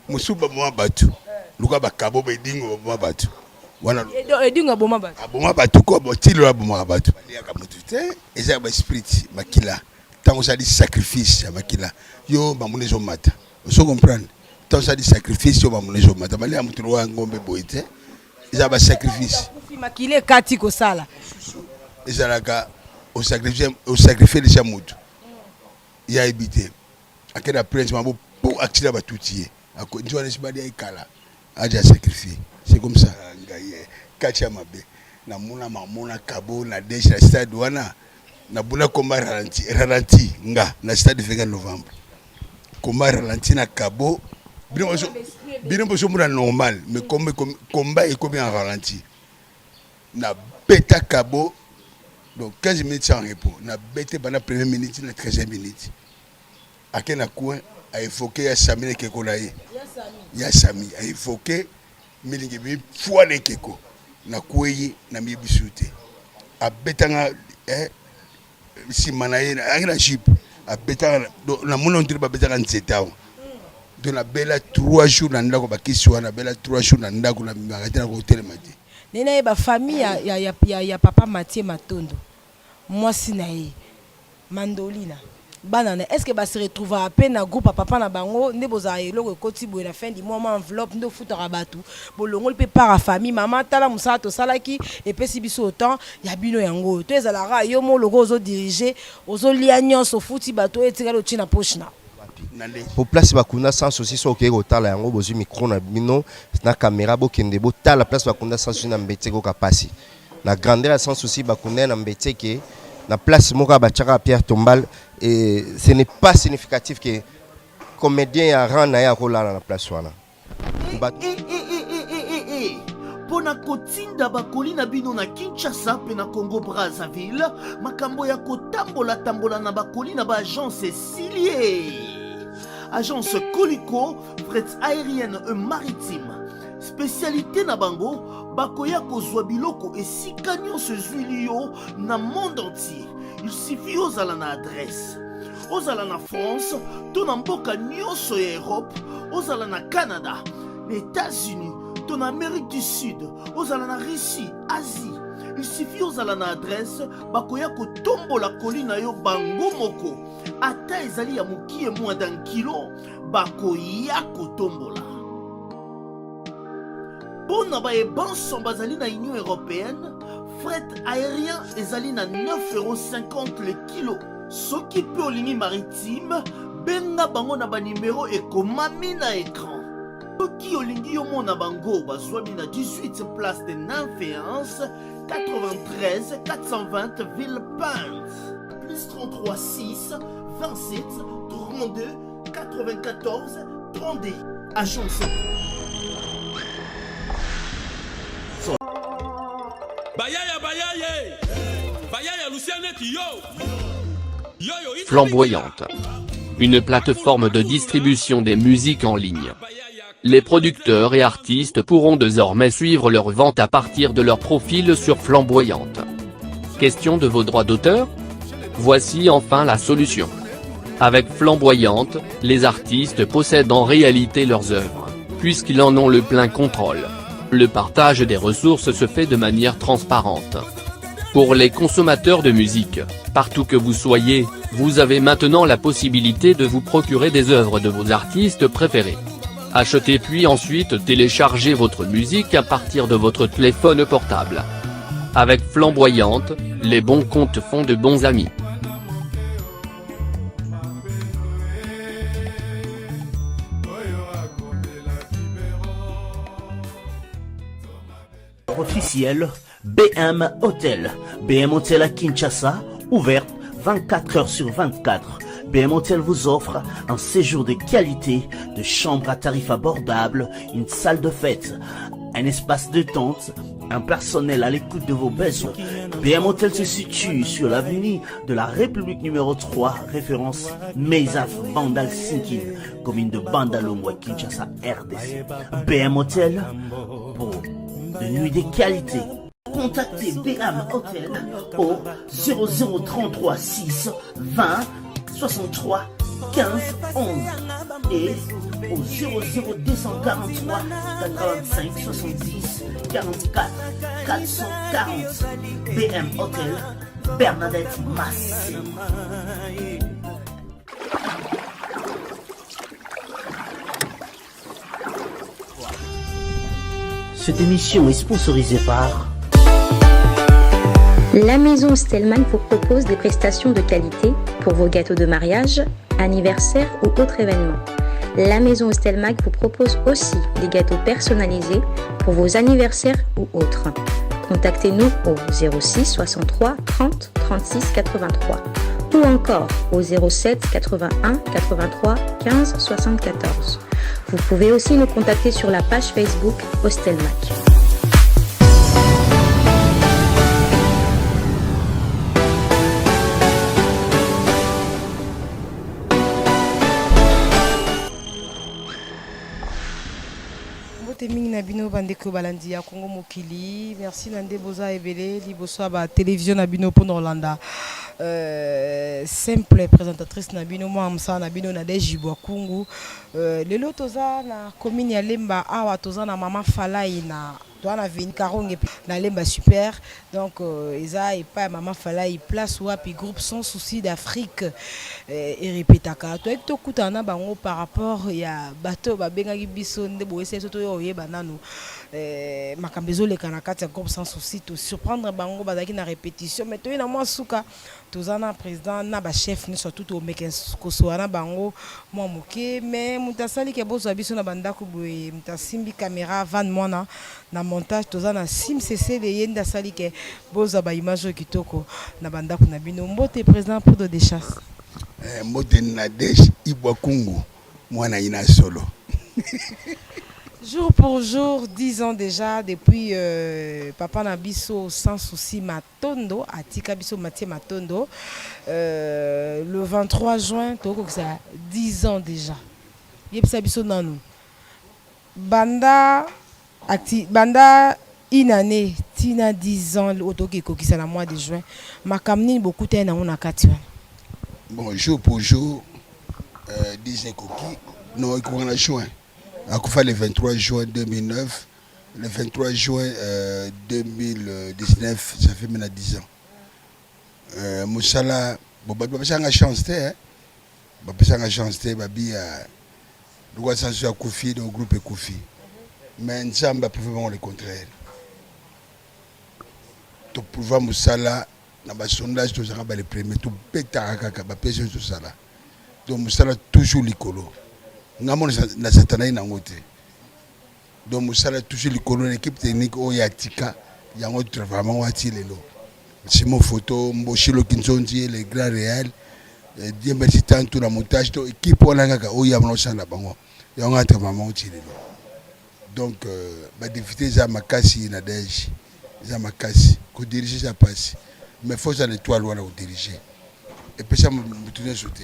Mosusu baboma bato luka bakabo baedingo baboma bato wana. Edingo aboma bato? Aboma bato ko botilo abomaka bato. Baliaka motu te, eza ya baesprit makila. Ntango osali sacrifice ya makila, yo bamona ezomata. Ozo comprendre? Ntango osali sacrifice, yo bamona ezomata. Balia motu lokola ngombe boye te, eza basacrifice. Makila ekati kosala. Ezalaka osacrifie deja motu, ye ayebi te, akende na prince mabo po accident batuti ye nzi wana esi balia ekala aja sacrifie. C'est comme ça. Ngai kati ya mabe namona mamona kabo na deje na stade wana, nabuna combat ralenti, ralenti nga na stade 24 novembre, combat ralenti na kabo. Bino bozomona normal, mais combat ekomi en ralenti. Na beta kabo donc 15 minutes sans repos, na bete banda première minute na 13e minute. Ake na coin, aévoke ya Sami na ekeko na ye ya Sami, aévoke milingi mi fwa na ekeko na kweyi na miyebisu te. Abetanga nsima na ye, ayaki na jupe, abetaka namoni ondire babetaka nzete awa. Donc nabela 3 jours na ndako, bakisi wana, nabela 3 jours na ndako, nabimaka te, nakotelema te. Nde nayeba famille ya papa Mathieu Matondo, mwasi na ye Mandolina, bana na, est ce que ba se retrouvaka mpe na groupe ya papa na bango? Nde bozalaka eloko ekoti boye na fin du mois, mwa enveloppe nde ofutaka bato, bolongoli mpe part ya famille: mama, tala mosala tosalaki, epesi biso autant ya bino yango oyo. To ezalaka yo mo loko ozodirige, ozolia nyonso, ofuti bato, oyo etikali otie na poche na? Po place bakunda Sans Souci, so okei kotala yango, bozwi micro na bino na caméra, bokende botala place bakunda Sans Souci na Mbetse. Koka pasi na grandeur ya Sans Souci, bakunda ye na Mbetseke, na place moko ya batiaka pierre tombale. Et ce n'est pas significatif que comédien ya rang na ye akolala na place wana. Mpo na kotinda bakoli na bino na Kinshasa mpe na Congo Brazzaville, makambo ya kotambola-tambola na bakoli na baagence esili ye. Agence Koliko fret aérienne et maritime, spécialité na bango, bakoya kozwa biloko esika nyonso ezwili yo na monde entier. Il suffit ozala na adresse, ozala na France to na mboka nyonso ya Europe, ozala na Canada, na États-Unis to na Amérique du Sud, ozala na Russie, Asie, il suffit ozala na adresse, bakoya kotombola koli na yo bango moko. Ata ezali ya mokie, moins d'un kilo, bakoya kotombola. Mpo na baye banso bazali na Union européenne, fret aérien ezali na 9,50 € le kilo. Soki mpe olingi maritime, benga bango na banimero ekomami na écran. Soki olingi yomona bango, bazwami na 18 place de Nymphéens, 93 420 Villepinte, plus 33 6 27 32 94 32. Agence Bayaya, bayaye, bayaya, Lucien neti yo yo yo. Flamboyante. Une plateforme de distribution des musiques en ligne. Les producteurs et artistes pourront désormais suivre leurs ventes à partir de leur profil sur Flamboyante. Question de vos droits d'auteur? Voici enfin la solution. Avec Flamboyante, les artistes possèdent en réalité leurs œuvres, puisqu'ils en ont le plein contrôle. Le partage des ressources se fait de manière transparente. Pour les consommateurs de musique, partout que vous soyez, vous avez maintenant la possibilité de vous procurer des œuvres de vos artistes préférés. Achetez puis ensuite téléchargez votre musique à partir de votre téléphone portable. Avec Flamboyante, les bons comptes font de bons amis. Officiel BM Hotel. BM Hotel à Kinshasa, ouverte 24 heures sur 24. BM Hotel vous offre un séjour de qualité, de chambres à tarif abordable, une salle de fête, un espace de tente, un personnel à l'écoute de vos besoins. BM Hotel se situe sur l'avenue de la République numéro 3, référence Meisaf Bandal Sinkin, commune de Bandalungwa, Kinshasa, RDC. BM Hotel pour de nuits de qualité. Contactez BM Hotel au 0033 6 20 63 15 11 et au 00243 85 70 44 440. BM Hotel, Bernadette Massé. Cette émission est sponsorisée par La maison Stellman vous propose des prestations de qualité pour vos gâteaux de mariage, anniversaire ou autres événements. La maison Stelmag vous propose aussi des gâteaux personnalisés pour vos anniversaires ou autres. Contactez-nous au 06 63 30 36 83 ou encore au 07 81 83 15 74. Vous pouvez aussi nous contacter sur la page Facebook Hostelmac. Mbote mingi na bino bandeko balandi ya Congo Mokili. Merci na nde boza ebele liboso ya ba television na bino pona kolanda euh, simple présentatrice na bino mwa mosala na bino Nadège Ibwakungu. Euh, lelo toza na commune ya Lemba awa toza na mama Falai na toza na avenue Karonge na Lemba super donc euh, eza epai ya mama Falai place wapi groupe sans souci d'Afrique euh, erepetaka toyaki tokutana na bango par rapport ya bato oyo babengaki biso nde boyesa biso toyo oyeba nanu euh, makambo ezoleka na kati ya groupe sans souci to surprendre bango bazalaki na répétition mais toye na mwa suka Toza na president na ba chef nionso tout tomeka kosola na bango mua moke mais mutu asali ke bozua biso na ba ndaku boye mutu asimbi camera van muana na montage toza na sim sesele ye nde asali ke bozua ba image oyo kitoko na ba ndaku na bino mbote president poudre de chasse. Eh, mbote Nadège Ibwa Kungu mwana ina solo. Jour pour jour, 10 ans déjà depuis euh, papa na biso sans souci mat Matondo atika biso Mathieu Matondo euh, le 23 juin tokokisa 10 ans déjà yebisa biso nanu banda acti, banda une année tina 10 ans oyo tokoki ekokisa na mois de juin makambo nini bokutani nango na kati wana bon jour pour jour euh, 10 ekoki non ekoka na juin akufa le 23 juin 2009 Le 23 juin euh, 2019, ça fait maintenant 10 ans. Euh, mosala bon bato bapesaka nga chance te hein. bapesaka nga chance te babi ya lokola sansu akufi donc groupe ekufi mais nzambe aprouve bango le contraire toprouva mosala na basondage tozalaka bale premier tobetaka kaka bapesi oyo tosala donc mosala toujours likolo nga mona na satanai nango te Donc musala toujours likolo na equipe technique oyo ya tika yango travaillement wa ti lelo. Simon Photo, Mboshilo Kinzonzi, le grand réel, eh, Dieu merci tantu na montage to équipe wana kaka oyo ya bana na bango. Yango travaillement ti lelo. Donc euh, ba difficulté eza makasi na DG. Eza makasi ko diriger eza pasi. Mais faut ça l'étoile wana ko diriger. Et puis ça mutu nyonso te.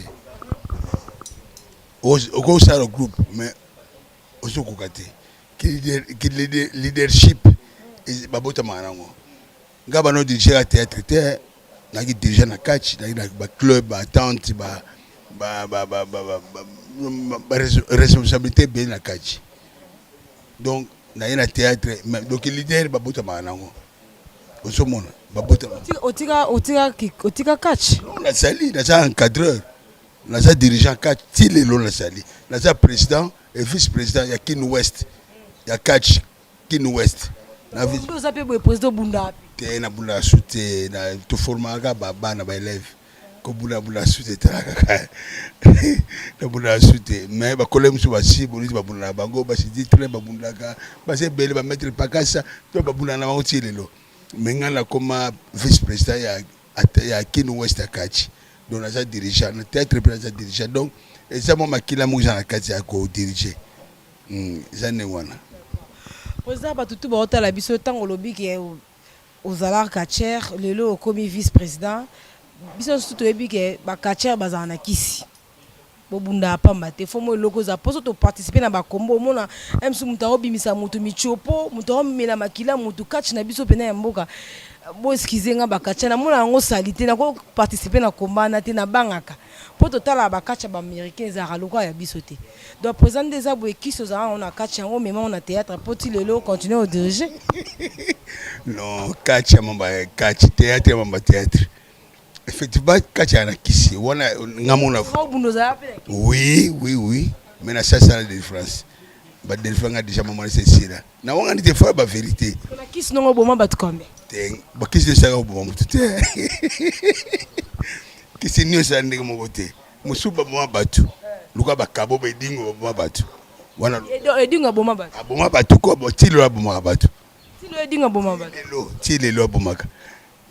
Okosala groupe mais ozokoka te ki leadership babotamaka nango nga bano dirige ya théâtre te naki dirige na catch naki na ba club ba tente ba ba ba ba ba ba responsabilité ebele na catch donc naye na théâtre donc leader babotamaka nango ozomona babotama otika otika otika catch nazali naza encadreur Naza dirigeant catch ti lelo nazali. Naza president et vice president ya Kin Ouest ya catch Kin Ouest. Na vice oza pe boye president obunda wapi? Te na bunda su te na to formaka ba bana ba élèves. Ko bunda bunda su te tala kaka. Na bunda su te mais ba collègues mususu ba si boliti ba bunda na bango ba si dit train ba bundaka ba se bele ba maître pakasa to ba bunda na bango ti lelo. Mais nga na koma vice president ya ya Kin Ouest ya catch. Donc naza dirigeant na théâtre mpe naza dirigeant donc eza mwa makila moko eza na kati ya ko diriger hmm, eza ndenge wana. Président bato tu baotala biso ntango olobi ke ozalaka catcheur lelo okomi vice président biso nyonso toyebi ke ba catcheur bazala na kisi. Bobundaka pamba te, faut mwa eloko ezala po soki to participer na ba combat omona un mosusu mutu akobimisa mutu mitshopo, mutu akomela makila mutu, catch na biso pena ya mboka bo excuser nga ba catcheurs namonaka yango salite nako participer na combat wana te nabangaka po totalaka ba catch ya ba americains ezalaka lokola ya biso te donc president nde eza boye kisi ozalaka nango na catch yango omema yango na theatre po ti lelo o continuer ko diriger. Non catch ya mamba catch theatre ya mamba theatre Effectivement kati ya na kisi wana nga mona oui oui oui mais na sasa la délivrance ba délivre nga déjà maman c'est sila na wanga ni te fois ba vérité na kisi nongo boma bato combien te ba kisi de saka boma mutu te kisi nyonso ya ndenge moko te mosusu baboma bato luka bakabo bedingo baboma bato wana edingo aboma bato aboma bato ko ti lelo abomaka bato ti lelo edingo aboma bato lelo ti lelo abomaka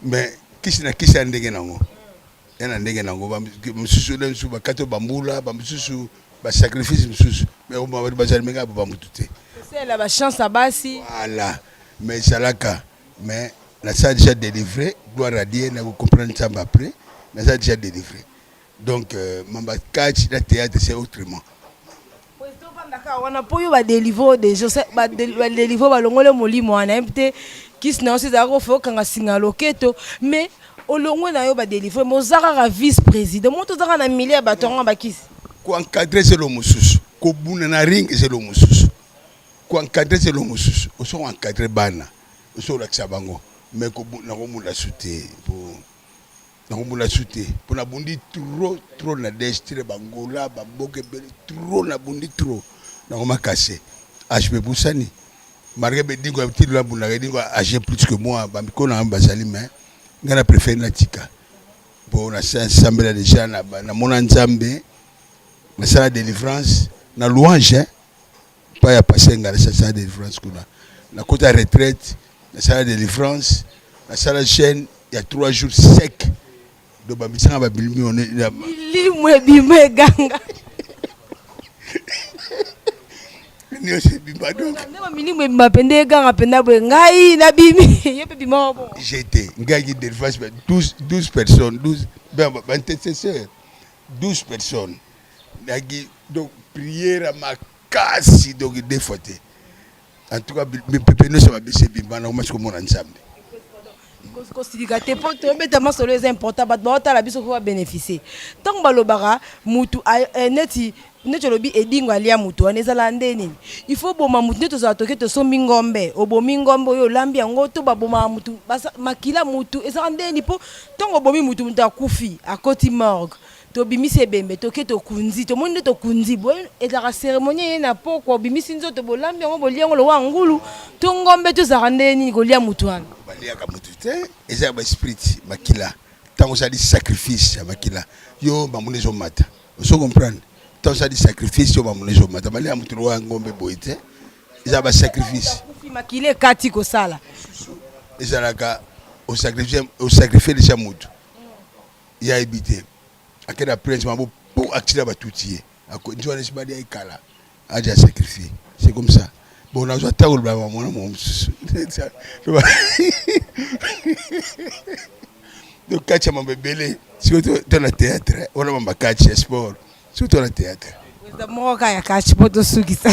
Mais kisi na kisi ya ndenge nango ya na ndenge nango mosusu le mosusu bakati bambula bamosusu basacrifice mosusu mais bato bazali mingi abo bamotu te kosalela bachance ya basi voilà mais ezalaka mais nasala déjà délivré gloire à Dieu na comprendre nzambe après nasala déjà délivré donc euh, mamba catch na théâtre c'est autrement kaka wana mpo yo badelivre deja badelivre balongoli molimo wana yebi te kisi na yo so ezalaka ofe okanga singa ya loketo mais olongwe na yo badelivre mais oza kaka vice président moto oza kaka na milie ya bato yango bakisi koencadre ezelo mosusu kobunda na ring ezelo mosusu koencadre ezelo mosusu oso koencadre bana oso kolakisa bango mais nakobunda su te po Nakomona su te po nabundi trop trop na destre bangola bamboka ebele trop nabundi trop nakoma kase age mpe ebusani malgre bedingo ya tilo nabundaka edingo age plus que moi bamikolo na ngai bazali mais ngai na préfère natika po nasambela deja namona nzambe nasala délivrance na louange hein? pa ya pasteur ngai nasala délivrance kuna nakota retraite nasala délivrance nasala chaîne ya 3 jours sec donc bamisanga babilimi milimu ebima eganga nyonso ebima donc nde bamilimu ebima mpenza eganga mpenza boye ngai nabimi ye mpe bima bongo j'étais ngai ki délivrance 12 12 personnes 12 ba intercesseurs 12 personnes naki donc prière ya makasi donc deux fois te en tout cas mipepe nyonso mabesi ebima nakomasi komona nzambe kosilika te mpo tobeta masolo eza important bato baotala biso mpo babénéficie ntango balobaka mutu eh, neti neti olobi edingo alia mutu wana ezala nde nini il faut boma mutu nde tozala toke tosombi ngombe obomi ngombe oyo olambi yango to babomaka mutu makila mutu ezalaka nde nini mpo ntango obomi mutu mutu akufi akoti morgue Tobimisi ebembe toke tokunzi tomoni nde tokunzi boye ezalaka ceremonie ye na pokwa obimisi nzoto bolambi yango bolia yango lokola ngulu to ngombe to ezalaka nde nini kolia mutu wana. Baliaka mutu te eza ya ba esprit makila tango osali sacrifice ya makila yo bamuna ezomata ozo comprendre tango osali sacrifice yo bamuna ezomata balia mutu lokola ngombe boye te eza ba sacrifice makila ekati kosala ezalaka osacrifie deja mutu ye ayebi te ake na prince mabo po accident batuti ye nzi wana esibadi ya ekala aja sacrifier c'est comme ça bon nazwa ntango loba mama mwa mosusu donc kati ya mambo ebele sikoyo to na théâtre wana mamba kati ya sport sikoyo to na théâtre moko kaka ya kati mpo tosukisa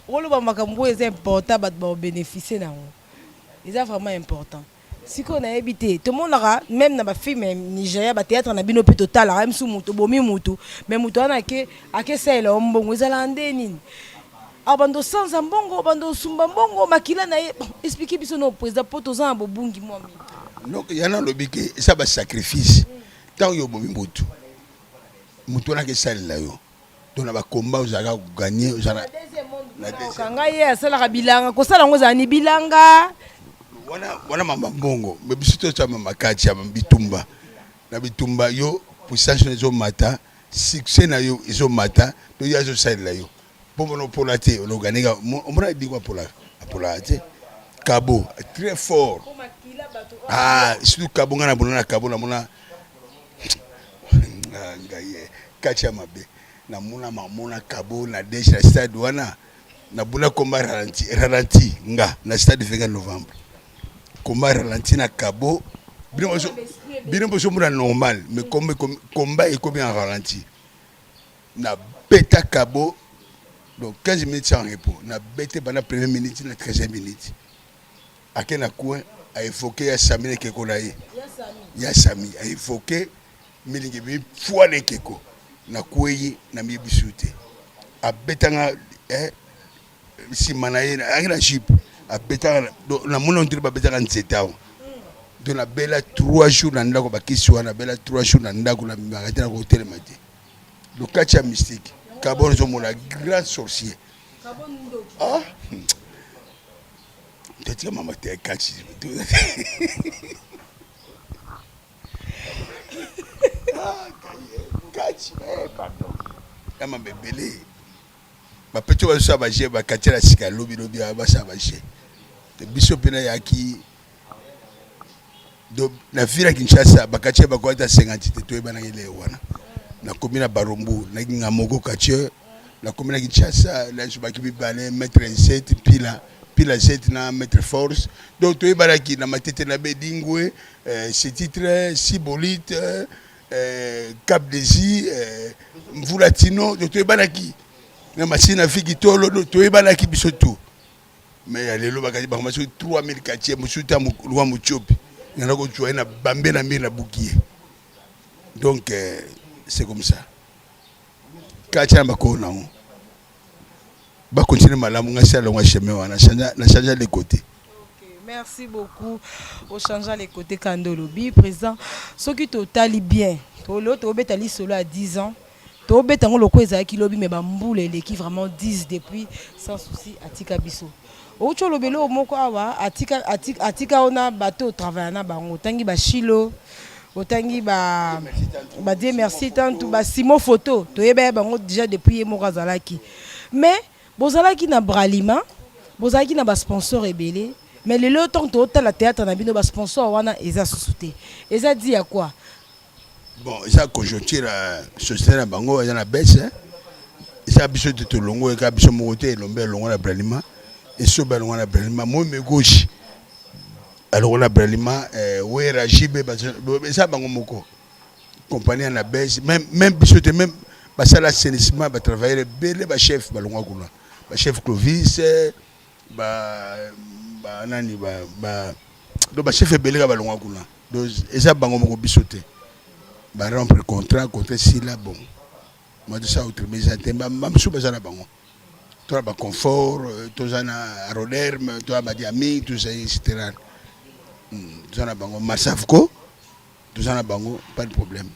oloba makambo oyo eza important bato baobénéficie na yango eza vraiment important Sikoyo nayebi te tomonaka meme na ba film ya Nigeria ba theatre na bino pe totalaka ye mosusu mutu obomi mutu mais mutu wana ake ake salela yo mbongo ezalaka nde nini abanda osanza mbongo obanda osumba mbongo makila na ye bon explique biso no president po toza na bobungi mwa mingi. Donc ya nalobi ke eza ba sacrifice ntango yo obomi mutu mutu wana akesalela yo to na ba combat ozalaka ko gagner ozala na kanga ye asalaka bilanga kosala yango ezala ni bilanga wana wana mama mbongo me biso totya mama kati ya bitumba na bitumba yo puissance na ezomata succès na yo ezomata to ye azosalela yo mpo mona opola te ologaneka omona edingo apolaka apolaka te kabo très fort ah surtout kabo ngai na bona na kabo namona ah, ngai eh, kati ya mabe namona mamona kabo na deche na stade wana nabunda combat ralenti ralenti nga na stade 24 novembre combat ralenti na kabo Bino bozomona normal, mais combat ekomi en ralenti. Na beta kabo donc 15 minutes sans repos, na bete bana première minute na 13e minute. Ake na coin a évoquer ya Sami na ekeko na ye. Ya Sami a évoquer milingi bi fwa na ekeko na kweyi na miyebisu te. Abetanga eh, nsima na ye ayaki na jupe, abetaka namoni ondire babetaka nzete awa. Donc nabela 3 jours na ndako, bakisi wana nabela 3 jours na ndako, nabimaka te, nakotelema te. Donc kati ya mystique Kabon ozomona grand sorcier. Ah, totika mama te kati. Kati pardon ya mama ebele bapeti oyo bazosala baje bakati na sika lobi lobi awa basala baje biso mpe nayaki do na ville ya Kinshasa bakati bakoki ata 50 te, toyebanaki leo wana. Nakomi na Barumbu naki nga moko quartier, nakomi na Kinshasa nazobaki mibale maître 7 mpila mpila 7 na maître force. Donc toyebanaki na Matete na Bedingwe, eh, titre Sibolite, eh, Cap Desi, eh, Mvula Tino. Donc toyebanaki na Masina Fiki Tolo, donc toyebanaki biso tout. Mais ya lelo bakati bango soki 3000 quartier mosusu ta lwa Mutiopi ngana kozwa ye na bambe na mbiri na buki ye. Donc c'est comme ça. Kati na bakolo nango bakontinue malamu, ngai salonga chemin wana na change les côtés. Merci beaucoup. Ochange les côtés Kandolobi. Président, soki totali bien, tolo tobeta lisolo à 10 ans. Tobeta ngo loko ezalaki lobi, mais bambula eleki vraiment 10 depuis Sans Souci atika biso. Outi olobeli oyo moko awa atika atika atika ona bato travailler na bango, otangi ba Shilo, otangi ba ba Dieu merci tantu ba Simo photo, toyeba ya bango déjà depuis ye moko azalaki. Mais bozalaki na Bralima, bozalaki na ba sponsor ebele, mais lelo ntango totala théâtre na bino, ba sponsor wana eza susu te. Eza di ya quoi? Bon, eza conjoncture ya société na bango eza na baisse. Eza biso te tolongo, eka biso moko te. Elombe alongo na Bralima, Esobe alongo na Bralima, Moime gauche alongo na Bralima, eh, Wera JB, eza bango moko compagnie ya na baisse. Même biso te, même basala assainissement, batravailleur ebele, bachef balongwa kuna, bachef Clovis, ba ba nani, ba ba donc bachef ebele kaka balongwa kuna. Donc eza bango moko, biso te. Barompre contrat, contrat esila. Bon, moi tosala autrement eza te. Bamosusu baza na bango, toza baconfort, toza na Roderme, toza badiami, toza etc. Toza na bango Masavco, toza na bango, pas de problème.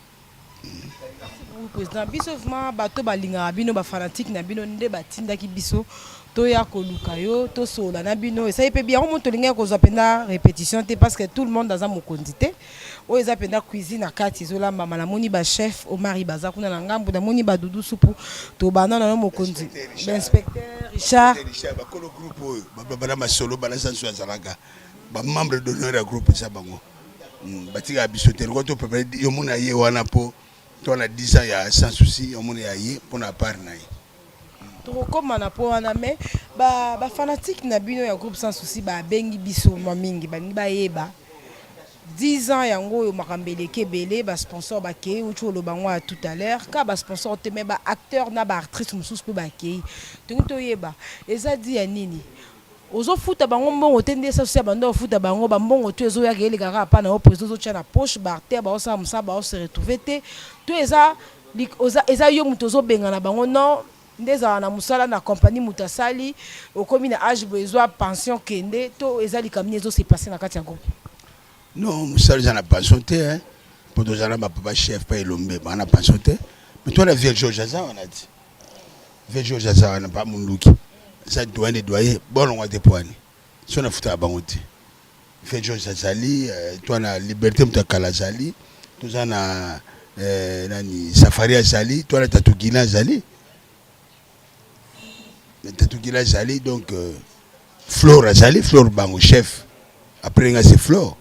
Président, biso vraiment bato balingaka bino, bafanatique na bino nde batindaki biso toya koluka yo, tosolola na bino. Esali mpe yango mo tolingaki kozwa mpenza répétition te, parce que tout le monde aza mokonzi te. Oyo eza mpenza cuisine na kati ezolambama. Namoni bachef Omari baza kuna na ngambu, namoni badudu supu. Tobanda nano mokonzi, bainspecteur Richard. Richard, bakolo groupe oyo bana masolo bana sanso azalaka bamembre d'honneur ya groupe, eza bango. Batikaka biso te. Loko to prépare yo mona ye wana mpo to na 10 ans ya Sans Souci, yo mona ya ye mpo na part na ye. Tokokóma na po wana, mais bafanatike na bino ya groupe Sans Souci babengi biso mwa mingi, balingi bayeba 10 ans yango oyo makambo eleki ebele, basponsor bakei, uti oloba yango ya tout à l'heure, ka basponsor te, mais baacteur na baactrice mosusu mpe bakei. Tongi toyeba eza di ya nini. Ozofuta bango mbongo te nde Sans Souci ya bando ofuta bango bambongo to ezoyaka eleka kaka pa na yo président, ozotia na poche baacteur baosala mosala baose retrouve te, to eza eza yo moto ozobengana bango? Non, nde ezala na mosala na compagnie, moto asali okomi na age boye, ezwa pension kende, to eza likambo nini ezose passe na kati ya groupe? Non, mosala eza na pension te, mpo tozala na bapapa chef mpa Elombe baa na pension te. Mais to na vieux George aza wana ti, vieux George aza wana pa munduki, eza doyen de doyen, bolongwa te po ani so nafutaka bango te. Vieux George azali, to na Liberté, moto ya kala azali, toza na nani, Safari azali, to na Tatugina azali, Tatugina azali. Donc Flore azali, Flore bango chef après nga c'est Flore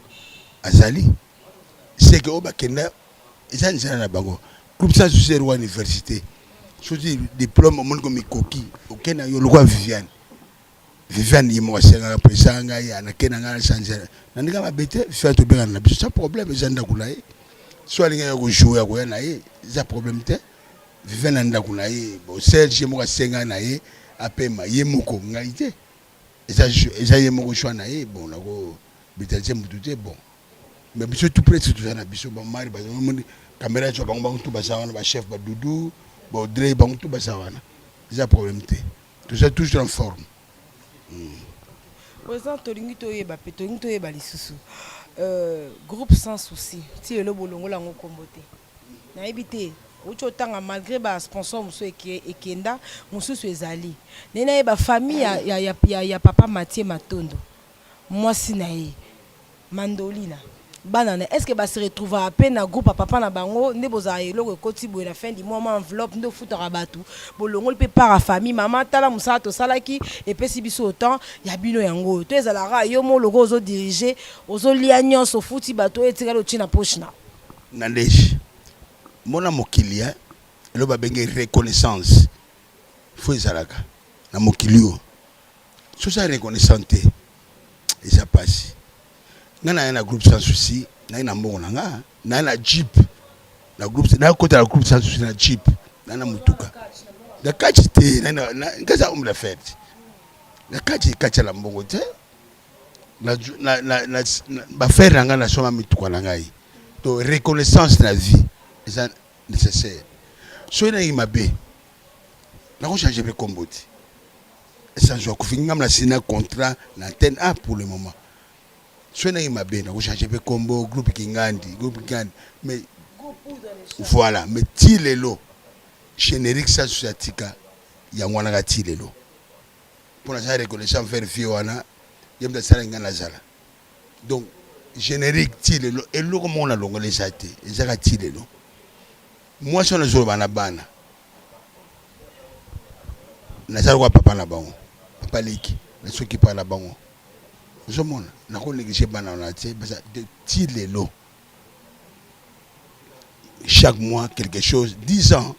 azali. Seke oyo bakenda eza nzela na bango. Groupe Sans Souci roi université, soki diplôme omoni ko mikoki okenda yo lokwa Viviane. Viviane ye moko asengaka presa ngai anake na ngai na change na ndenge mabe te. Viviane tobengana na biso sans problème, eza ndako na ye, so alingi ya kojoue ya koya na ye, eza problème te. Viviane na ndako na ye, bon, Serge ye moko asenga na ye apema ye moko, ngai te, eza eza ye moko choix na ye. Bon, nako brutaliser mutu te. Bon, mais biso tout presque toza na biso bamari, bazomoni caméra ezwa bango, bango tout baza wana, bachef badudu, baudrey, bango tout baza wana, eza problème te, toza toujours en forme. Président, tolingi toyeba mpe tolingi toyeba lisusu groupe Sans Souci ti lelo bolongola yango nkombo te. Nayebi te, outi otanga malgré basponsor mosusu ekenda, mosusu ezali ndenge nayeba famille ya papa Mathieu Matondo, mwasi na ye Mandolina, bana na, est ce que base retrouvaka mpe na groupe ya papa na bango nde bozala eloko ekoti boye na fin du mois, mwa enveloppe nde ofutaka bato, bolongoli mpe part ya famille, mama tala mosala tosalaki epesi biso autant ya bino, yango oyo to ezalaka yo mo loko ozodirige, ozolia nyonso, ofuti bato, oyo etikali otie na poche na? Na ndenge mona mokili ya eloko babenge reconnaissance, fo ezalaka na mokili oyo. Soki oza reconnaissant te, eza mpasi. Ngai naye na groupe Sans Souci, naye na mbongo na nga, naye na jeep na groupe, nakota na groupe Sans Souci na jeep, naye na motuka na kati te, nga eza homme d'affaires te, na kati kati ya na mbongo te, bafrères na ngai nasomba mituka na ngai. To reconnaissance na vie eza nécessaire. Soki nayengi mabe, nakochange mpe kombo te. Esanzo akufi, ngam na sina contrat na antenne A pour le moment. Soki nayengi mabe, nakochange mpe kombo, groupe Kingandi, groupe Kingandi, mais voilà. Mais ti lelo générique Sans Souci atika yango wana ka ti lelo, mpo naza reconnaissant vers vie wana, ye moto asalaki ngai nazala. Donc générique ti lelo, eloko moko nalongola eza te, ezaka ti lelo. Mwasi wana azoloba na bana, naza lokola papa na bango, papa leki, nasoki pa na bango, ozomona nakonéglige bana wana te. Baza ti lelo, chaque mois quelque chose, 10 ans,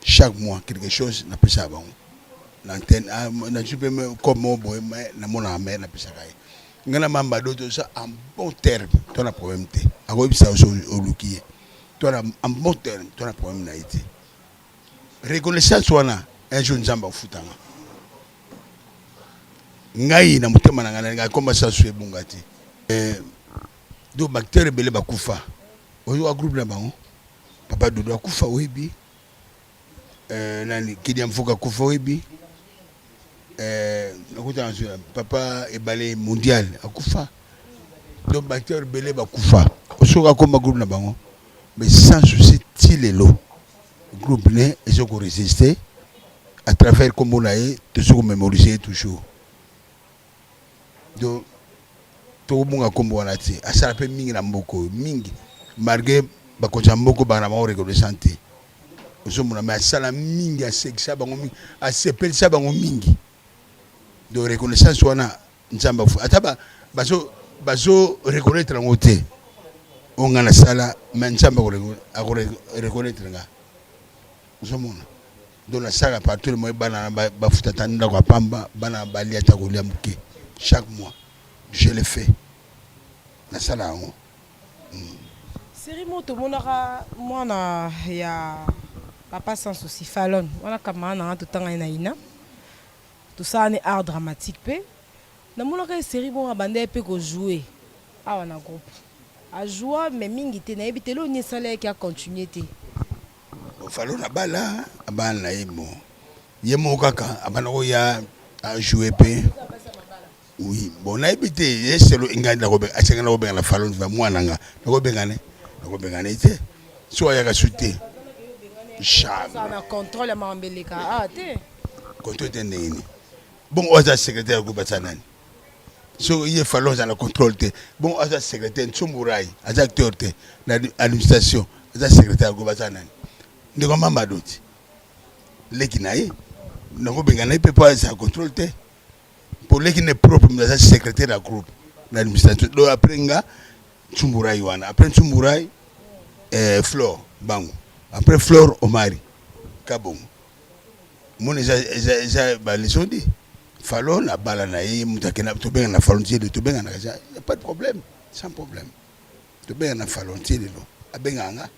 chaque mois quelque chose napesaka bango na antenne. Nazwi mpe comme moko boye, mais namonaka, mais napesaka ye. Ngai na Mambado toza en bon terme, to na problème te. Akoyebisa yo oluki ye, to na en bon terme, to na problème na ye te. Reconnaissance wana, un jour Nzambe afutanga ngai na motema na ngai, nalingaka komba sasu ebunga te. Donc baacteur ebele bakufa, oyoka groupe na bango, papa Dudu akufa, oyebi nani, Kidia Mfuka akufa, oyebi nakutana papa Ebale Mondial akufa. Donc baacteur ebele bakufa, osoki akoma groupe na bango, mais Sans Souci ti lelo groupe ne eza koresiste à travers kombo na ye, tozo komémoriser ye toujours. Donc tokobunga nkombo wana te. Asala mpe mingi na mboka oyo, mingi, malgré bakonzi ya mboka baka na bango reconnaissant te, ozomona, mais asala mingi, asekisa bango mingi, asepelisa bango mingi. Donc reconnaissance wana, Nzambe ata bazo bazo reconnaître yango te oyo ngai nasala, mais Nzambe akoreconnaître nga, ozomona. Donc nasalaka partout le moyen bana bafuta ata ndako ya pamba, bana balia ata kolia moke chaque mois, je le fais, nasala yango. Série moko tomonaka mwana ya papa Sans Souci, Falon wana, camarade nanga, totanga ye na ina, tosala ne art dramatique mpe namonaka ye série moko, abanda ye mpe kojoue awa na groupe, ajoua mais mingi te. Nayebi te eloko nini esala yaki acontinue te. Falon abala, abala na ye. Bon, ye moko kaka abanda koya ajoue mpe. Oui, bon, nayebi te ye selo. Ngai asenga nakobenga na Falon, mwana nga, nakobengane, nakobengana ye te so ayaka su te. Jamais na contrôle ya makambo eleka ah te. Contrôle te ndenge nini? Bon, oyo aza secrétaire ya groupe aza nani? So ye Falon aza na contrôle te, bon, aza secrétaire. Ntsumburai aza acteur te na administration, aza secrétaire ya groupe, aza nani? Ndeko Mama Doti, leki na ye, nakobengana ye mpe mpo aza contrôle te, mpo leki ne propre moto aza secrétaire ya groupe na administration. Donc après nga Ntsumburai wana, après Ntsumburai Flore bango, après Flore Omari Kabongo. Mona eza baleçon di. Falon abala na ye moto akenda, tobenga na Falon ti lelo, tobenganaka eza pas de problème, sans problème. Tobenga na Falon ti lelo, abengaka nga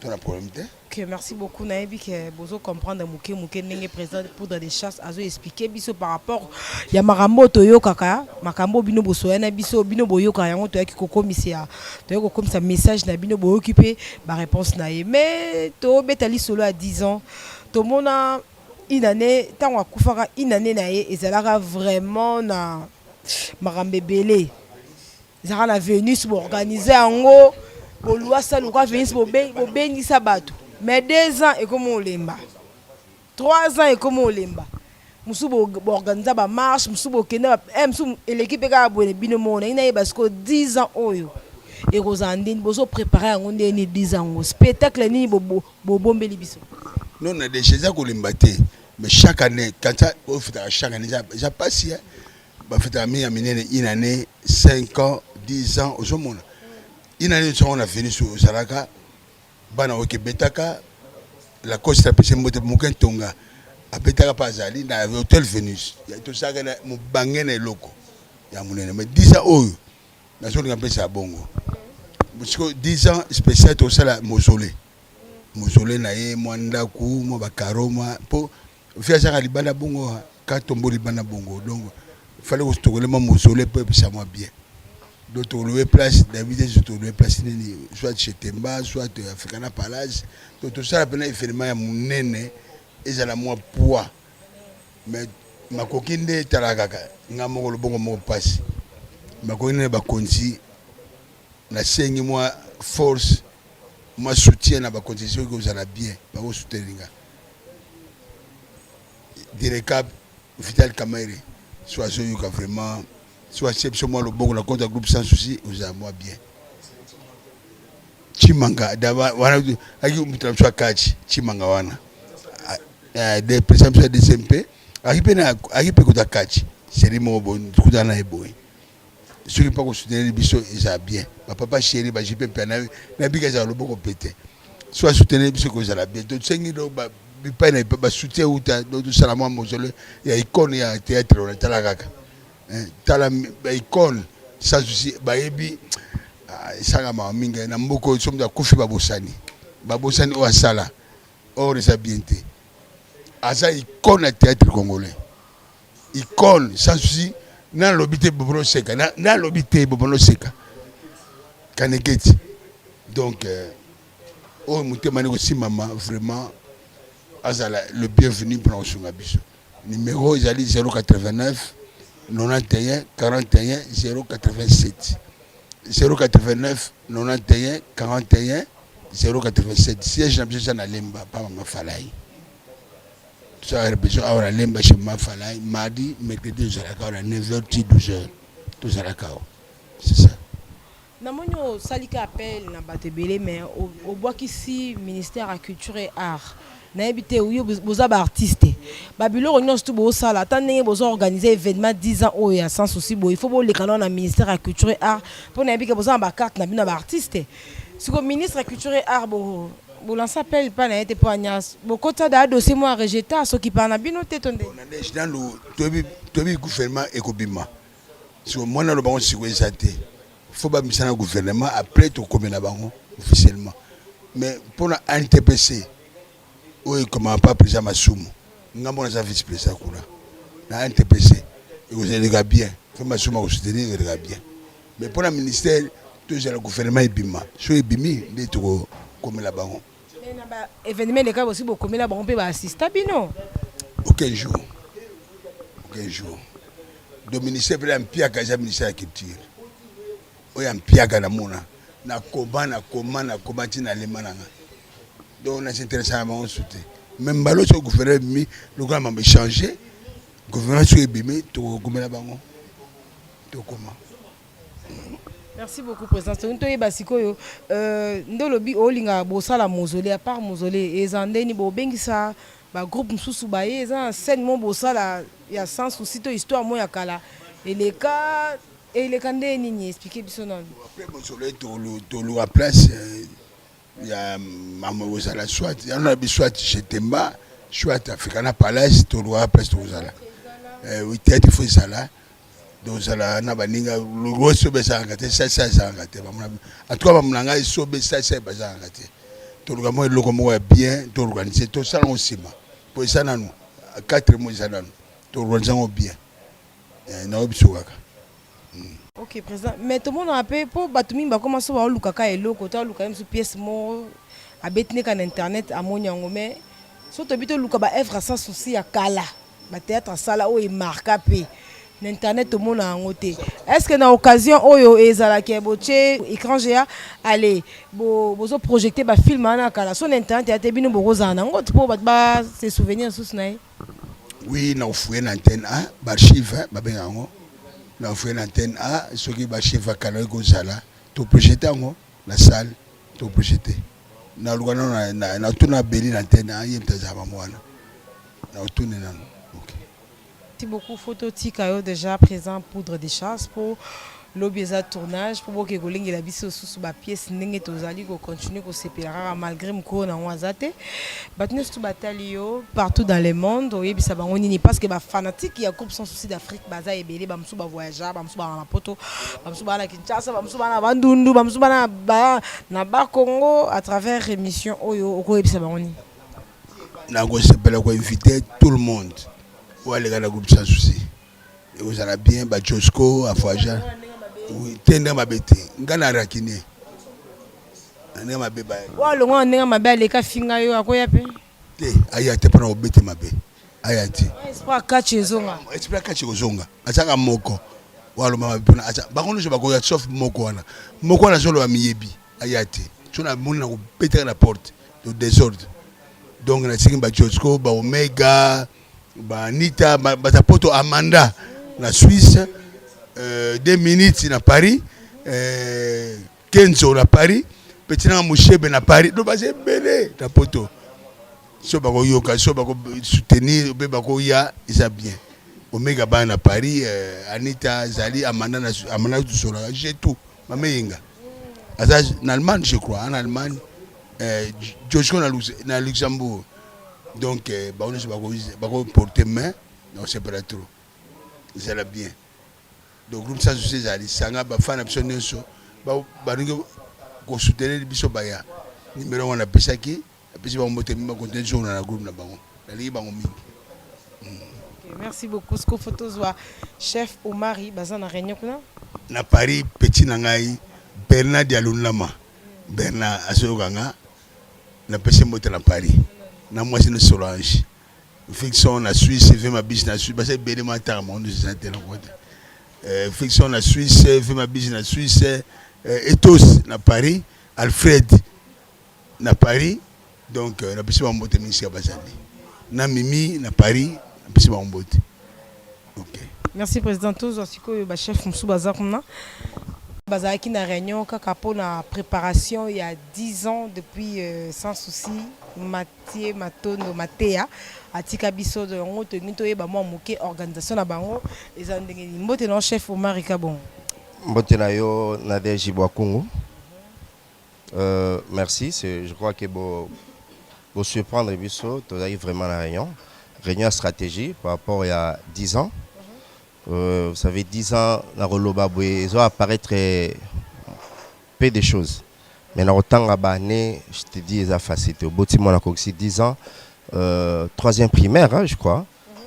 to na problème te. Ok, merci beaucoup. Nayebi ke bozo comprendre moke moke ndenge président poudre de chasse azo expliquer biso par rapport ya makambo oyo toyokaka, makambo oyo bino bosoya na biso, bino boyokaka yango, toyaki kokomisa ya, toyaki kokomisa message na bino, boyoki mpe ba réponse na ye. Mais tobeta lisolo ya 10 ans, tomona une année ntango akufaka, une année na ye ezalaka vraiment na makambo ebele. Ezalaka na Venus, boorganize yango, bolwasa lokwa Venus, bobengisa bato. Mais 2 ans ekomi olemba, 3 ans ekomi olemba, mosusu boorganiza bamarche, mosusu bokende, mosusu eleki mpe kaka boye bino moko. Nangi nayeba sikoyo 10 ans oyo ekozala ndeni, bozoprépare yango ndeni 10 ans yango, spectacle nini bobombeli biso? Non, na déjà eza kolemba te, mais chaque année quand ça ofetaka chaque année eza pasi. Bafetaka mingi ya minene, une année, 5 ans, 10 ans. Ozomona une année osongo na Venus, ozalaka bana oyo kebetaka Lacoste, apesi mbote moke, ntonga abetaka mpe azali na Hotel Venus. Tosalaka na mobange na eloko ya monene. Mais 10 ans oyo nazolinga mpesa ya bongo siko 10 ans spécial, tosala mausolée, mausolée na ye, mwa ndako, mwa bakaro, mwa mpo fi azaka libanda bongo, ka tombo libanda bongo. Donc fallait kotokole mwa mausolée mpo epesa mwa bien. Donc tolouer place, David, tolouer place nini, soit chez Temba, soit Africana Palace. Donc tosala mpena événement ya monene, ezala mwa poids. Mais makoki nde etala kaka nga moko, lobongo moko mpasi, makoki nde bakonzi. Nasengi mwa force, mwa soutien na bakonzi. Soki kozala bien, bakosoutenir nga. Direcap Vital Kamerhe so azoyoka vraiment, so atie biso mwa loboko na compte ya groupe Sans Souci, ozala mwa bien. Chimanga wana aki moto na biso akati Chimanga wana, de président biso ya DCMP, aki mpe aki mpe kota kati seri moko boye, kutana na ye boye. Soki mpa kosoutenir biso eza bien. Bapapa chéri, bajipe mpe nabika, ezala loboko mpe te. So asoutenir biso, kozala bien. Tosengi do bipai na basoutien uta. Do tosala mwa mausolée ya icône ya théâtre wana. Tala kaka, tala baicône Sans Souci, bayebi esalamaka mingi na mboka oyo. So moto akufi, babosani, babosani oyo asala. Or eza bien te. Aza icône ya théâtre congolais, icône Sans Souci. Nalobi te bobono seka, nalobi te bobono seka kaneketi. Donc oyo motema nde kosimama vraiment, azala le bienvenu mpona kosunga biso. Numéro ezali 089 91 41 087, 089 91 41 087. Siège na biso eza na Lemba, pa Mama Falai. Tosala répétition awa na Lemba chez Mama Falai. Mardi, mercredi tozalaka awa na 9h ti 12h, tozalaka awa, c'est ça. Namoni osaliki appel na bato ebele, mais obwakisi ministère ya Culture et Art. Nayebi te, yo boza baartiste, babiloko nyonso tu bosala, ata ndenge boza organiser événement 10 ans oyo ya Sans Souci boye, il faut boleka nao na ministère ya Culture et Art, mpo nayebi ke boza na bacarte na bino ya baartiste. Siko ministre ya Culture et Art, bolancer appel mpa na ye te mpo anya bokota da dossier mo arejeter, soki mpa na bino te to nde? Nanu toyebi gouvernement ekobima siko, mwana aloba ngo siko eza te. Faut bamisa na gouvernement, après tokomela bango officiellement. Mais mpona ANTPC oyo ekomaka pa président Masumu, nga moko naza vice président kuna na ANTPC, ekozaleka bien. Faut Masumu akosoutenir, ekoleka bien. Mais mpona ministère, tozala gouvernement ebima. So ebimi nde tokokomela bango. Na ba événement eleka, bosi bokomela bango mpe baassista bino? Aucun jour, aucun jour. Donc ministère mpe ya mpiaka eza ministère ya Culture oyo ya mpiaka. Namona nakoma, nakoma, nakoma ntina alema na nga. Donc nas'intéressa na bango su te. Mais mbala soki gouvernement ebimi, lokola mambo échange, gouvernement soki ebimi, tokokomela bango, tokoma. Merci beaucoup, président. Soki toyeba sikoyo nde olobi olingaka bosala mausolée, à part mausolée, eza ndeni bobengisa bagroupe mosusu baye, eza na scène mo bosala ya Sans Souci to histoire mo ya kala eleka, eleka nde nini? Explique biso nano. Après mausolée, toluka place ya mama kozala, soit yango na biso, soit chez Temba, soit Africana Palace. Toluka place tokozala. Eh, théâtre faut ezala donc ozala na baninga logo esobe ezalaka te sasa ezalaka te en tout cas bamona ngai esobe sasa bazalaka te toluka mwa eloko moko ya bien toorganize tosala yango nsima mpo eza nanu 4 mois eza nanu toorganize yango bien eh, nayo biso kaka hmm. Ok président, mais tomonaka mpe mpo bato mingi bakoma so baolukaka eloko to aluka ye mosusu pièce moko abeti neka na internet amoni yango mais so toyebi toluka ba œuvre sans souci ya kala ba théâtre asala oyo emarka mpe na internet tomona yango te est ce que na occasion oyo ezalaki botie écran géant allez bozo projeter ba film wana kala so na internet ya te bino bokozala nango mpo bato ba se souvenir susu na ye. Oui, na ofouye na antenne A baarchive babenga yango na ofouye na antenne A soki baarchive ya kala ekozala toprojete yango na salle toprojete naluka nano natuna beli na antenne A ye moto azala bango wana na otune nano ok. Merci beaucoup photo tika yo déjà présent poudre de chasse po lobi eza tournage po boke kolengela biso susu ba pièces ndenge tozali ko continuer kosepela kaka malgré mokolo nango aza te bato nyonso tu batali yo partout dans le monde oyebisa bango nini parce que ba fanatique ya groupe sans souci d'Afrique baza ebele bamosusu ba voyageur bamosusu baa na poto bamosusu baa na Kinshasa bamosusu baa na Bandundu bamosusu baa na Bakongo à travers émission oyo okoyebisa bango nini. Nakosepela ko inviter tout le monde oyo aleka na groupe sans souci ekozala bien ba Josco avoyageur te ndenge mabe te ngai na rakine na ndenge mabe ba oyo alongwa na ndenge mabe aleka finga yo akoya mpe te aya te mpona kobete mabe aya te esprit akachi ezonga esprit akachi kozonga azaka moko oyo aloba mabe mpona aza bango nyonso bakoya sauf moko wana moko wana azoloba miyebi aya te so namoni na kobetaka na porte de désordre donc nasengi ba Josco ba Omega ba Anita baza poto Amanda na Suisse euh, deux minutes na Paris euh, Kenzo na Paris petit nanga Mushebe na Paris donc baza ebele na poto so bakoyoka so bakosoutenir mpe bakoya eza bien Omega bana na Paris euh, Anita azali Amanda na Amanda tosolaka j'ai tout Mama Eyenga aza na Allemagne je crois en Allemagne euh, Joshua na, na Luxembourg donc euh, bango nyonso bako porter main na kosepela trop ezala bien donc groupe sans souci ezala lisanga bafana na biso nyonso balingi kosoutenir biso baya nimero yango napesaki napesi bango mbote mingi bakontinue jour na groupe na bango nalingi bango mingi. Okay, merci beaucoup siko fo tozwa chef Omari baza na réunion kuna na Paris petit na ngai Bernard Yalunlama Bernard azoyoka nga napesi mbote na Paris na mwasi na Solange Fiction na Suisse ve mabisi na Suisse baza ebele mataka bango nyonso eza te na kota euh, Fiction na Suisse ve mabisi na Suisse euh, Ethos na Paris Alfred na Paris donc euh, napesi bango mbote mingi sika bazali na Mimi na Paris napesi bango mbote ok. Merci président tozwa sikoyo ba chef mosusu baza kuna bazalaki na réunion kaka mpona préparation ya 10 ans depuis euh, sans souci Mathieu Matondo Mateya atika biso yango tolingi toyeba mwa moke organisation na bango eza ndenge nini mbote na chef Omar Kabongo. Mbote na yo Nadège Bwakungu. Euh, merci, je crois que bo bo surprendre biso tozalaki vraiment na réunion réunion ya stratégie par rapport ya 10 ans. Euh, vous savez 10 ans na koloba boye ezo apparaître peu de choses mais na kotanga ba année je te dis eza facile te oboti mwana akokisi 10 ans euh, troisième primaire hein, je crois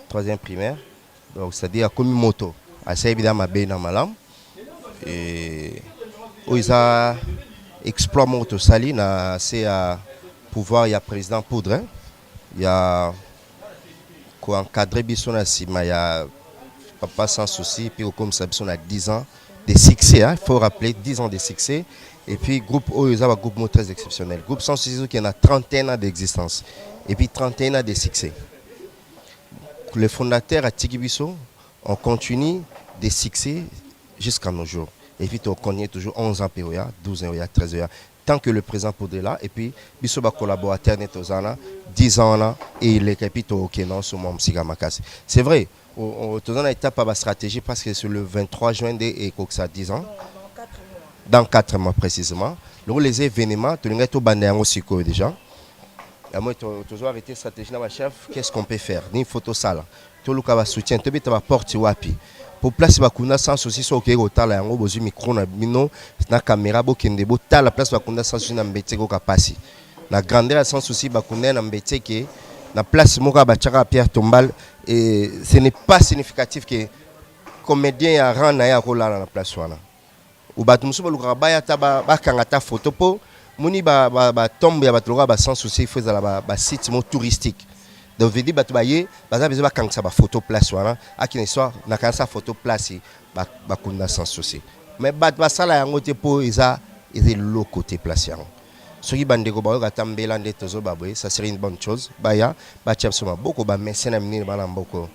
troisième primaire donc c'est à dire akomi moto asayebi da mabe na malamu et oyo eza exploit moko tosali na se ya pouvoir ya président Poudre ya koencadre biso na nsima ya papa sans souci puis kokomisa biso na 10 ans de succès hein, il faut rappeler 10 ans de succès et puis groupe oyo eza bagroupe moko très exceptionnel groupe sans souci qui a 31 ans d'existence et puis 31 ans de succès le fondateur atiki biso on continue des succès jusqu'à nos jours et puis on connaît toujours 11 ans POA 12 ans 13 ans tant que le président Poudre là et puis biso ba collaborateur net ozana 10 ans là et il est et puis to ok non sur mon msika makasi c'est vrai toza na étape ya stratégie parce que sur le 23 juin de ekokisa 10 ans dans 4 mois précisément loko les événements tolingai tobanda yango sikoyo déjà. Yango tozo arrete strategie na ba chef, qu'est-ce qu'on peut faire? Nini faut tosala? Toluka ba soutien, tobeta ba porte wapi? Po place bakunda sans souci soki okei kotala yango bozwi micro na bino na camera bokende botala place bakunda sans souci na mbetse koka pasi. Na grandeur ya sans souci bakunda ye na mbetse ke na place moko batiaka pierre tombale et ce n'est pas significatif que comédien ya rang na ye akolala na place wana. Ou bato mosusu balukaka baya ata bakanga ata photo po moni ba ba ba tombe ya bato lokola ba sans souci il faut ezala ba ba site moko touristique. Donc veut dire bato baye baza besoin bakangisa ba photo place wana akina histoire nakangisa photo place ba bakunda sans souci. Mais bato basala yango te po eza eza eloko te place yango. Soki bandeko bayoka ata mbela nde tozoba boye ça serait une bonne chose baya batia biso maboko ba mécène ya minene bana mboka oyo.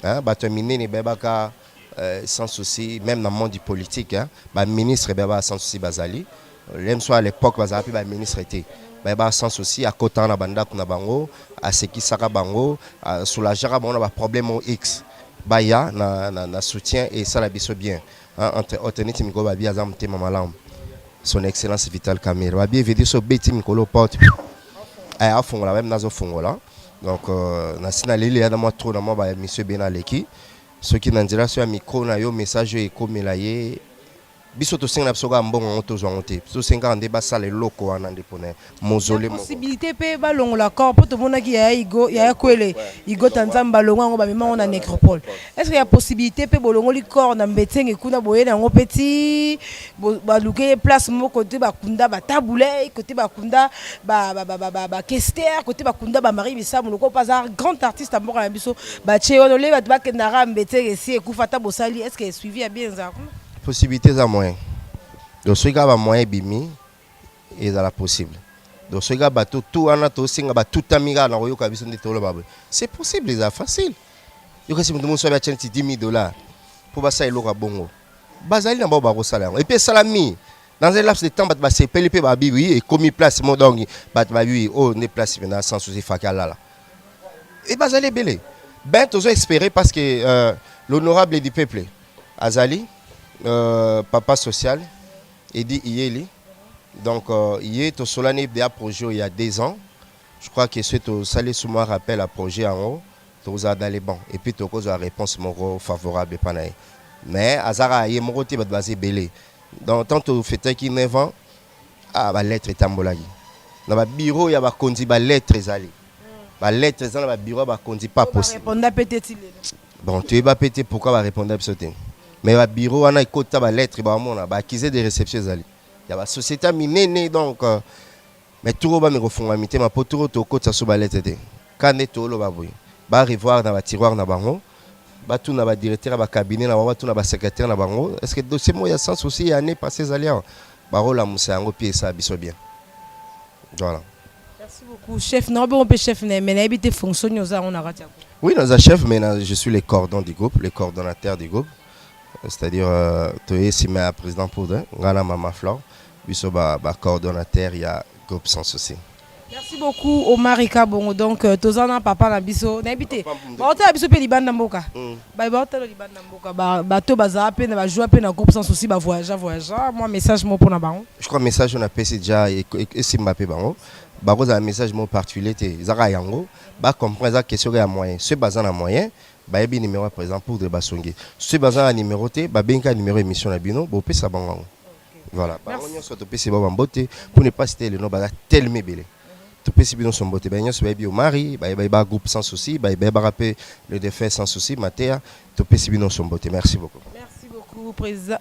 Hein, bato ya minene bayebaka euh, sans souci même na monde politique hein, ba ministre bayebaka sans souci bazali lem soit à l'époque bazalaka mpe ba ministre te bayebaka sans souci akotaka na bandako na bango asekisaka bango asoulageaka bango na ba problème o x baya na, na, na soutien et esala biso bien hein, entre autres neti mikolo babi aza motema malamu son excellence Vital Kamerhe babi evedi so obeti mikolo porte eh, afongola meme nazofongola donc euh, nasi naleli ya na mwa trop na mwa ba émission ebele naleki soki na nzela so ya micro na yo message oyo ekomela ye biso tosenga na biso kaka mbongo yango tozwa yango te biso tosenga kaka nde basala eloko wana nde mpona mausolée moko possibilité mpe balongola corps mpo tomonaki yaya igo yaya kwele igota nzambe balongo yango bamema yango na nécropole. Est ce que ya possibilité mpe bolongoli corps na mbetsenge kuna boye na yango mpe ti baluke ye place moko kote bakunda batabule kote bakunda bakester kote bakunda bamarie misamu loko mpo aza grand artiste ya mboka na biso batie wana ole bato bakendaka mbetsenge esi ekufa ata bosali est ce que suivi ya bien ezala kuna? Possibilité eza moyen, donc soki kaka bamoyen ebimi ezala possible. Donc soki kaka bato tu wana tosenga batutami kaka na koyoka biso nde toloba boye, c'est possible, eza facile. Yokasi moto mosusu abe atia neti 10 000 dollars mpo basala eloko ya bongo, bazali na bao bakosala yango. Et puis esalami dans un laps de temps, bato basepeli mpe babi oui ekomi place mo donc bato babi oui oyo nde place mpena sans souci faki alala e bazali ebele. Ben tozo espérer parce que l'honorable du peuple azali papa social Edi Iyeli. Donc ye tosolani deya projet oyo il y a 2 ans. Je crois que soki tosali suma rappel à projet yango, tokozala dans les bancs et puis tokozwa réponse moko favorable epa na ye. Mais azaka ye moko te, bato baza ebele. Donc tant tofetaki 9 ans, ah, balettre etambolaki na babureau ya bakonzi, balettre ezali, balettre eza na babureau ya bakonzi, pas possible. Bareponda mpe te ti lelo? Bon, toyeba mpe te pourquoi bareponda biso te, mais babureau wana ekota balettre, bamona baaccusé de réception ezali ya basociété ya minene. Donc mais turo bami kofunga mitema mpo turo tokotisa so balettre te ka nde toloba boye barevoir na batiroir na bango, batuna badirecteur ya bacabinet na bango, batuna basecrétaire na bango: est ce que dossier moko ya sans souci ya année passé ezali awa? Bakolamusa yango mpe esala biso bien, voilà. Merci beaucoup, chef. Na bongo mpe chef na mais nayebi te fonction nini oza yango na kati ya groupe. Oui, naza chef, mais je suis le cordon du groupe, le coordonnateur du groupe, c'est-à-dire toye nsima ya président Poudre, ngai na mama Flore, biso bacoordonnateur ya groupe Sans Souci. Merci beaucoup, Omar Kabongo. Donc toza na papa na biso, nayebi te baotala biso mpe libanda mboka, baotala libanda mboka, bato bazala mpe na bajoi mpe na groupe Sans Souci, bavoyage voyage, mwa message moko mpona bango. Je crois message oyo napesi déjà esimba mpe bango, bakozala message moko particulier te, eza kaka yango bacomprendre, eza question ya moyen. Soki baza na moyen, bayebi numéro ya président Poudre, basongi. Soki baza na numéro te, babengi kaka numéro émission na bino, bopesa bango yango. Voilà, bango nyonso topesi bango bambote. Pour ne pas citer le nom, baza tellement ebele, topesi bino so mbote. Baye nyonso bayebi Omari, bayebi ba groupe Sans Souci, bayebaka mpe le défunt Sans Souci Mateya, topesi bino so mbote. Merci beaucoup. Merci beaucoup, président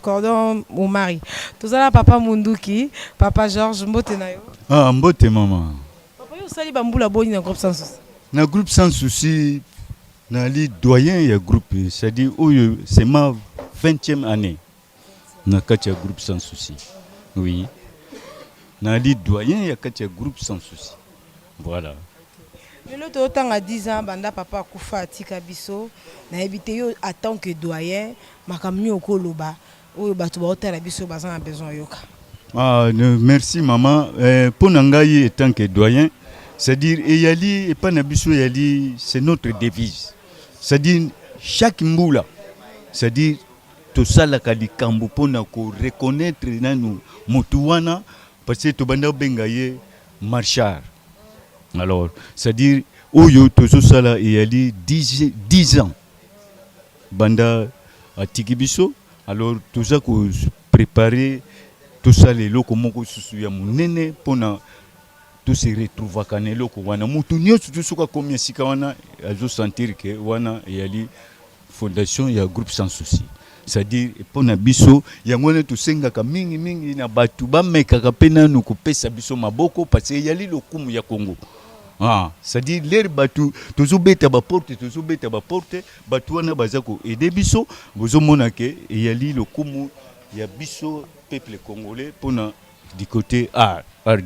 cordon Omari. Tozala papa Munduki, papa Georges, mbote na yo. Ah, mbote mama. Papa, yo osali bambula boni na groupe Sans Souci? Na groupe Sans Souci, nali doyen ya groupe, c'est-à-dire oyo c'est ma 20e année na kati ya groupe Sans Souci. Oui, nali doyen ya kati ya groupe Sans Souci, voilà. Lelo tozotanga 10 ans banda papa akufa atika biso. Nayebi te, yo en tant que doyen, makambo nini okoloba oyo bato baotala biso baza na besoin oyoka? Ah, merci maman. Mpo na ngai en tant que doyen, c'est-à-dire eyali epai na biso eyali, c'est notre devise, c'est-à-dire chaque mbula, c'est-à-dire tosalaka likambo mpona koreconnaître nanu motu wana, parce que tobanda kobenga ye marchard. Alors, c'est-à-dire oyo tozosala eyali 10, 10 ans banda atiki biso. Alors toza kopréparer tosala eloko moko susu ya monene mpona tose retrouvaka na eloko wana. Motu nyonso tu soki akomi esika wana, azosentir ke wana eyali fondation ya groupe Sans Souci. C'est-à-dire mpo na biso yango wana tosengaka mingimingi na bato bamekaka mpe nanu kopesa biso maboko, parce que eyali lokumu ya Congo. Ah, c'est-à-dire l'heure bato tozobeta baporte, tozobeta baporte, bato wana baza koaider biso. Bozomona ke eyali lokumu ya biso peuple congolais mpona du côté art, art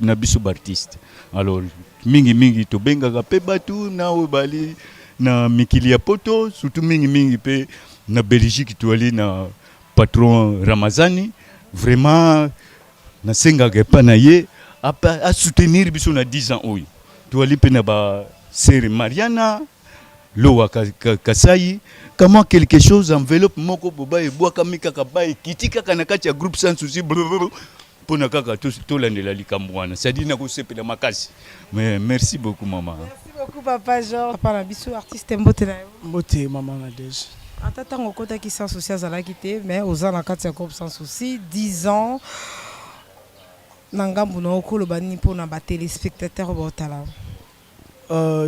na biso baartiste. Alors mingimingi tobengaka mpe bato na oyo bali na mikili ya poto, surtout mingimingi mpe na Belgique, toali na patron Ramazani. Vraiment nasengaka epa na ye asoutenir biso na 10 ans oyo. Toali mpe na basere Mariana Lowa Kasai, kama quelque chose, enveloppe moko boba ebwakami kaka, ba ekiti kaka na kati ya groupe Sans Souci mpona kaka tolandela likambo wana. C'est-à-dire nakosepela makasi. Mais merci beaucoup, mama. Merci beaucoup, papa Georges. Papa na biso artiste, mbote na yo. Mbote, mama Nadege. Ata ntango okotaki Sans Souci azalaki te, mais oza na kati ya groupe Sans Souci 10 ans. Na ngambu na okoloba nini mpona batéléspectateur oyo baotala?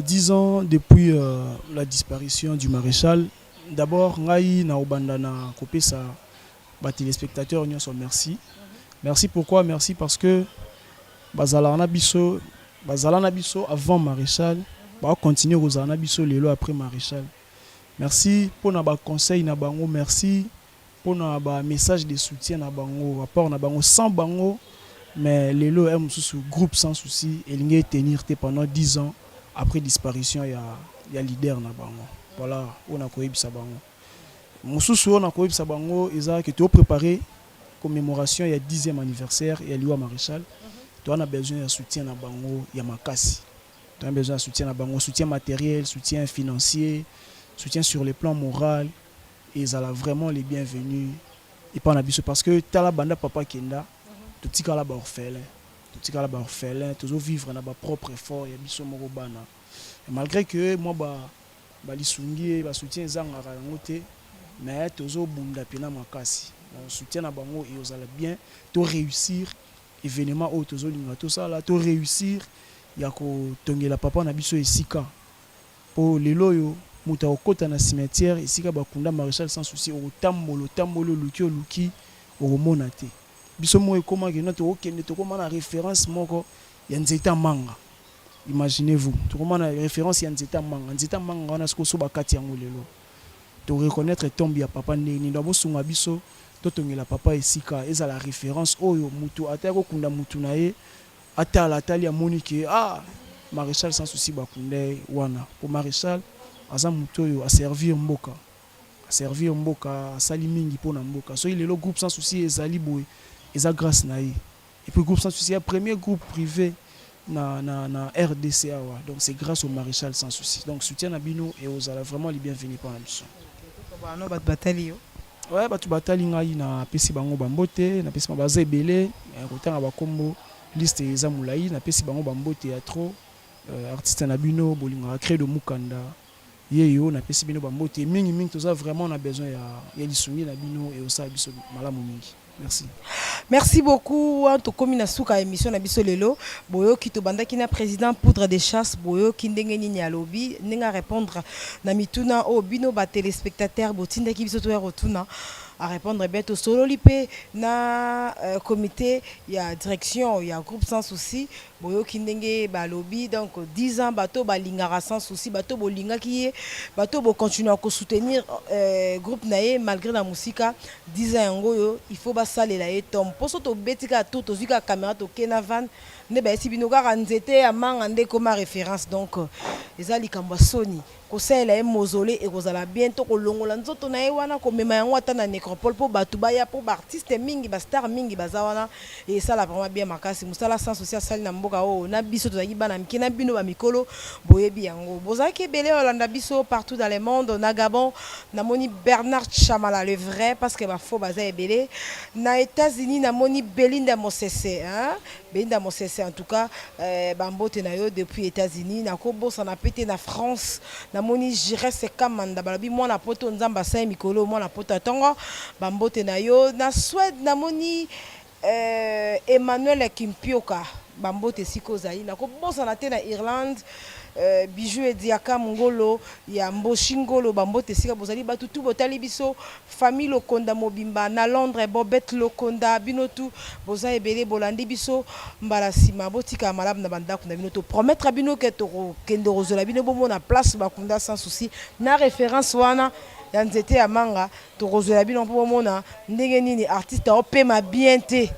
10 ans depuis la disparition du maréchal. D'abord, ngai na obanda na kopesa ba téléspectateurs nyonso merci. Merci pourquoi? Merci parce que bazala na biso, bazala na biso avant maréchal, ba continuer kozala na biso lelo après maréchal. Merci pour na ba conseil na bango, merci pour na ba message de soutien na bango, rapport na bango. Sans bango, mais lelo m mosusu groupe Sans Souci elingi tenir te pendant 10 ans après disparition ya leader na bango. Voilà oyo nakoyebisa bango. Mosusu oyo nakoyebisa bango eza ke topréparer commémoration ya 10e anniversaire ya liwa maréchal. Toza na besoin ya soutien na bango ya makasi. Toza na besoin ya soutien na bango, soutien matériel, soutien financier, soutien sur le plan moral. Ezala vraiment les bienvenus epa na biso, parce que tala, banda papa kenda, totikala baorphelin, totikala baorphelin, tozovivre na bapropre effort ya biso moko bana. Malgré que mwa balisungi ye, basoutien ezangaka yango te, mais tozobunda mpena makasi. Soutien na bango eozala bien to réussir événement oyo tozolinga tosala, to réussir ya kotongela papa na biso esika, mpo lelo oyo moto akokɔta na cimetière esika bakunda maréchal Sans Souci, okotambola, otambola, oluki, oluki, okomona te. Biso moko ekomaki no tokokende, tokóma na référence moko ya nzete ya manga. Imaginez-vous, tokóma na référence ya nzete ya manga. Nzete ya manga wana, sikoyo so bakati yango lelo, toreconnaître tombe ya papa ndenge nini? Donc bosunga biso totongela papa esika ezala référence oyo mutu ata kokunda mutu na ye, atala, atali, amoni ke ah, maréchal Sans Souci bakunda ye wana. Po maréchal aza motu oyo aservir mboka, aservir mboka, asali mingi mpona mboka. Soki lelo groupe Sans Souci ezali boye, eza grâce na ye. Et puis groupe Sans Souci ya premier groupe privé na RDC awa. Donc c'est grâce au maréchal Sans Souci. Donc soutien na bino eozala vraiment les bienvenus mpona biso. Bano bato batali yo? Ouais, bato batali ngai, napesi bango bambote. Napesi bango, baza ebele, kotanga bakombo, liste eza molai. Napesi bango bambote ya trop. Artiste na bino bolingaka, Credo Mukanda ye yo, napesi bino bambote mingimingi. Toza vraiment na besoin ya lisungi na bino, eosala biso malamu mingi. Merci. Merci beaucoup. Tokomi na suka ya émission na biso lelo. Boyoki, tobandaki na président Poudre de Chasse. Boyoki ndenge nini alobi, ndenge arépondre na mituna oyo bino batéléspectateur botindaki biso toya kotuna, à répondre bien. Tosololi mpe na comité ya direction ya groupe Sans Souci. Boyoki ndenge balobi. Donc 10 ans, bato balingaka Sans Souci, bato bolingaki ye, bato bocontinue kosoutenir groupe na ye malgré na mosika. 10 ans yango oyo, il faut basalela ye tombe, mpo so tobeti kaka tour, tozwi kaka caméra, toke na van nde bayesi bino kaka nzete ya manga nde ekoma référence. Donc eza likambo ya soni. Kosalela ye mausolée ekozala bien, to kolongola nzoto na ye wana, komema yango ata na nécropole mpo bato baya, mpo baartiste mingi, bastar mingi baza wana. Esala vraiment bien makasi. Mosala Sans Souci asali na mboka oyo na biso, tozalaki bana mike na bino bamikolo, boyebi yango. Bozalaki ebele olanda biso partout dans le monde. Na Gabon namoni Bernard Chamala, le vrai, parce que bafaux baza ebele. Na États-Unis namoni Belinda Mosese, hein? Belinda Mosese, en tout cas bambote na yo depuis États-Unis. Nakobosana pe te, na France namoni Girese Kamanda, balobi mwana poto, Nzambe asali mikolo, mwana poto ya ntongo, bambote na yo. Na Suède namoni Emmanuel Kimpioka, bambote esika ozali. Nakobosana te, na Irlande Bijou Ediaka Mongolo ya Mboshi Ngolo, bambote esika bozali. Bato tu botali biso, famille Lokonda mobimba na Londres, Bobet Lokonda, bino tu boza ebele bolandi biso. Mbala nsima botikala malamu na bandako na bino. Topromettre bino ke tokokende kozwela bino, bomona place bakunda Sans Souci na référence wana ya nzete ya manga. Tokozwela bino mpo bomona ndenge nini artiste aopema bien te,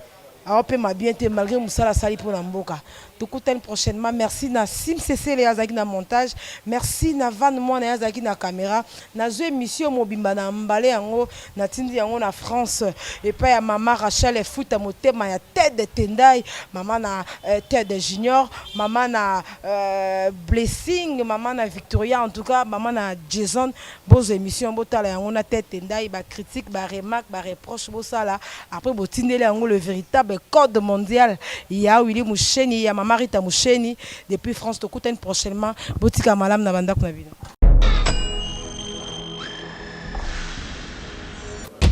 aopema bien te malgré mosala asali mpona mboka. Tokutani prochainement. Merci na Sim Sesele azalaki na montage, merci na Van Mwana ye azalaki na caméra. Nazwi émission mobimba na mbale yango, natindi yango na France epai ya mama Rachel Efuta, motema ya Ted Tendai, mama na Ted Junior, mama na Blessing, mama na Victoria, en tout cas mama na Jason. Bozwa émission, botala yango na Ted Tendai. Bacritique, baremarque, bareproche bosala, après botindeli yango le véritable code mondial ya Willi Musheni, ya mama Rita Musheni depuis France. Tokutani prochainement, botika malamu na bandako na bino.